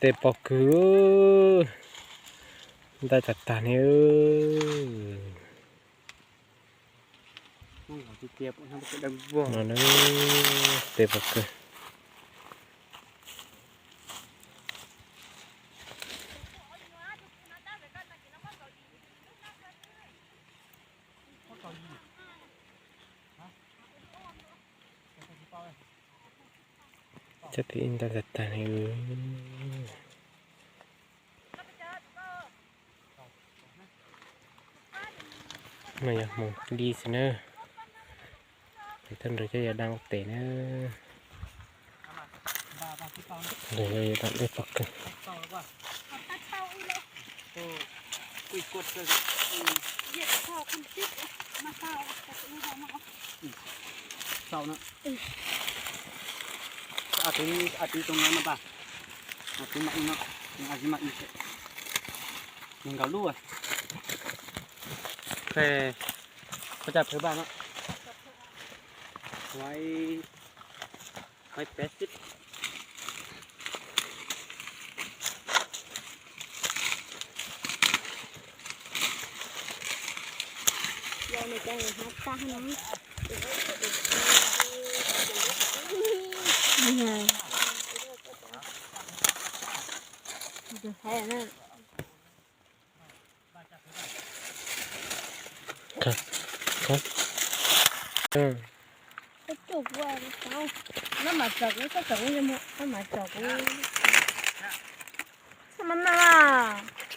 Tes pom kawg, ntais tag tag ne. No, tes pom kawg. Cov tes ib ntais tag tag ne. No yog hmoov li xwb na. Tes tau nrog cov yas daj tes na. Nrog cov yas daj dej pom kawg. Nkaus lub, peb caj peb vaj no, peb xib. Koj mas tsom kuv, koj tsom kuv, koj mas tsom kuv. Koj mas mas.